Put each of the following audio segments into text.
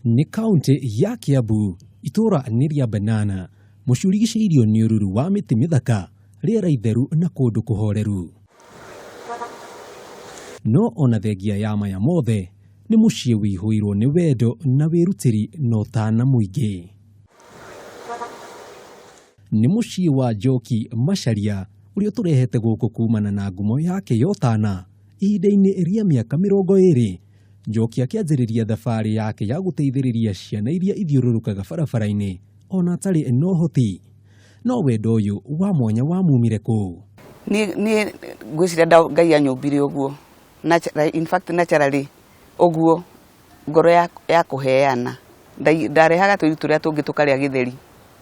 Nĩ kaũntĩ ya Kiambu, itũũra nĩ rĩa Banana, mũciĩ ũrigicĩirio nĩ ũruru wa mĩtĩ mĩthaka, rĩera itheru na kũndũ kũhoreru. No ona thengia ya maya mothe, nĩ mũciĩ wĩihũirwo nĩ wendo na wĩrutĩri na ũtana mũingĩ. Nĩ mũciĩ wa Njoki Macharia ũrĩa ũtũrehete gũkũ kumana na ngumo yake ya ũtana ihinda-inĩ rĩa mĩaka 20. Njoki akĩanjĩrĩria thabarĩ yake ya gũteithĩrĩria ciana iria ithiũrũrũkaga barabara-inĩ ona atarĩ na ũhoti. No wendo ũyũ wa mwanya wamumire kũ? Niĩ ngwĩciria Ngai anyũmbire ũguo. In fact naturally ũguo ngoro ya kũheana. Ndarehaga tũirĩtu tũrĩa tũngĩ tũkarĩa gĩtheri.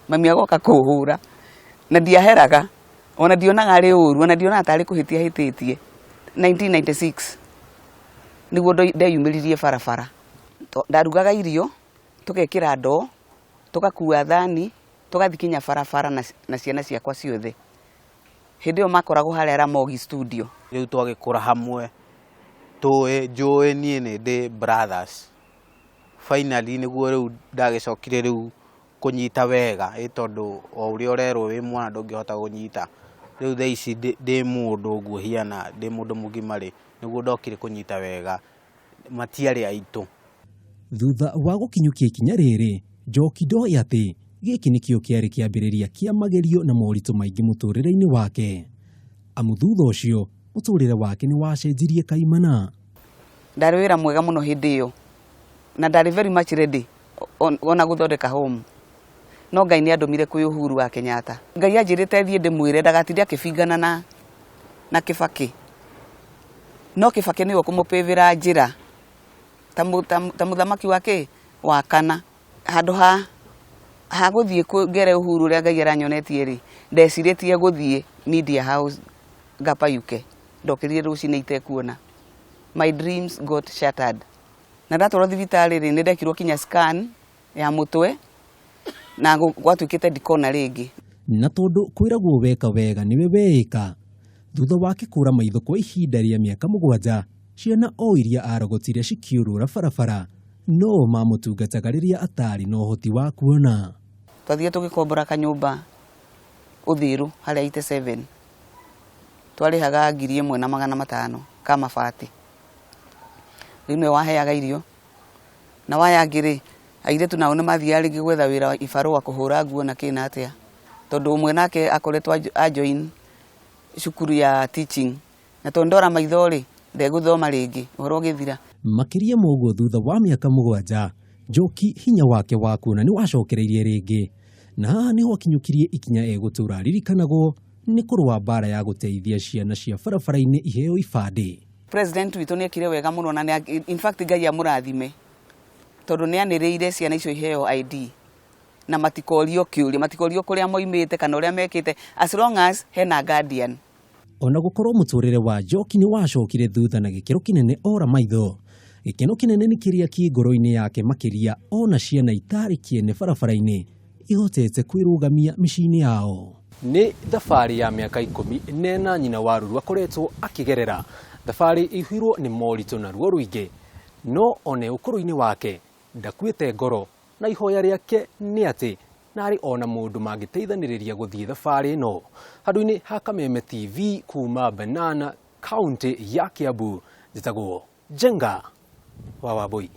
Mami agoka kũhũra na ndiaheraga ona ndionaga arĩ ũru ona ndionaga tarĩ kũhĩtia hĩtĩtie. 1996 nĩguo ndeyumĩririe barabara. Ndarugaga irio tũgekĩra ndoo tũgakua thani tũgathiĩ kinya barabara na ciana ciakwa ciothe. Hĩndĩ ĩyo makoragwo harĩa Ramogi studio. Rĩu twagĩkũra hamwe tũĩ njũĩ niĩ nĩ ndĩ brothers. Finally nĩguo rĩu ndagĩcokire rĩu kũnyita wega ĩ tondũ o ũrĩa ũrerwo wĩ mwana ndũngĩhota kũnyita. Rĩu thaa ici ndĩ mũndũ ũguo hiana ndĩ mũndũ mũgima rĩ, nĩguo ndokire kũnyita wega matiarĩ aitũ. Thutha wa gũkinyũkia ikinya rĩrĩ, Njoki ndoĩ atĩ gĩkĩ nĩkĩo kĩarĩ kĩambĩrĩria kĩa magerio na moritũ maingĩ mũtũrĩre-inĩ wake. Amu thutha ũcio mũtũrĩre wake nĩ wacenjirie kaimana. Ndarĩ wĩra mwega mũno hĩndĩ ĩyo na ndarĩ very much ready ona gũthondeka home. No Ngai nĩ andũmire kwĩ Uhuru wa Kenyatta. Ngai anjĩrĩte thiĩ ndĩmwĩre ndagatinde akĩbingana na Kibaki. No Kibaki nĩwe ũkũmũpĩvĩra njĩra ta mũthamaki wa kĩ? Wa kana. Handũ ha gũthiĩ ngere Uhuru ũrĩa Ngai aranyonetie rĩ, ndecirĩtie gũthiĩ media house ngapayuke. Ndokĩrire rũcinĩ itekuona. My dreams got shattered. Na ndatwarwo thibitarĩ rĩ, nĩ ndekirwo kinya scan ya mũtwe na gwatuĩkĩte ndikona rĩngĩ. Na tondũ kwĩragwo weka wega nĩwe weĩka, thutha wake kũra maitho kwa ihinda rĩa mĩaka 7, ciana o iria arogotire cikĩũrũra barabara no mamũtungataga rĩrĩa atarĩ na ũhoti wa kuona. Twathire tũgĩkombora kanyũmba Ũthiru harĩa 87. Twarĩhaga 1,500 ka mabati. Rĩu nĩwe waheaga irio. Na waya angĩ rĩ, airĩtu nao nĩ mathiaga rĩngĩ gwetha wĩra ibarũa kũhũra nguo na kĩ na atĩa. Tondũ ũmwe nake akoretwo a join cukuru ya teaching. Na tondũ ndora maitho rĩ, ndegũthoma rĩngĩ, ũhoro ũgĩthira. Makĩria ma ũguo thutha wa mĩaka 7, Njoki hinya wake wa kuona nĩ wacokereirie rĩngĩ. Na haha nĩho akinyũkirie ikinya egũtũra aririkanagwo nĩ kũrũa mbara ya gũteithia ciana cia barabara-inĩ iheo ibandĩ. President witũ nĩ ekire wega mũno na in fact Ngai amũrathime tondũ nĩ anĩrĩire ciana icio iheo ID na matikorio kĩũria, matikorio kũrĩa moimĩte kana ũrĩa mekĩte as long as hena guardian. Ona gũkorwo mũtũrĩre wa Njoki nĩ wacokire thutha na gĩkĩro kĩnene ora maitho, gĩkeno kĩnene nĩ kĩrĩa kĩ ngoro-inĩ yake makĩria ona ciana itarĩ kĩene barabara-inĩ ihotete kwĩrũgamia mĩciĩ-inĩ yao. Nĩ thabarĩ ya mĩaka 14 nyina wa Ruru akoretwo akĩgerera, thabarĩ ĩihũirwo nĩ moritũ na ruo rũingĩ, no one ũkũrũ-inĩ wake ndakuĩte ngoro na ihoya rĩake nĩ atĩ narĩ ona mũndũ mangĩteithanĩrĩria gũthiĩ thabarĩ ĩno. Handũ-inĩ ha Kameme TV kuma Banana kaunti ya Kiambu, njĩtagwo Njenga wa Wambui.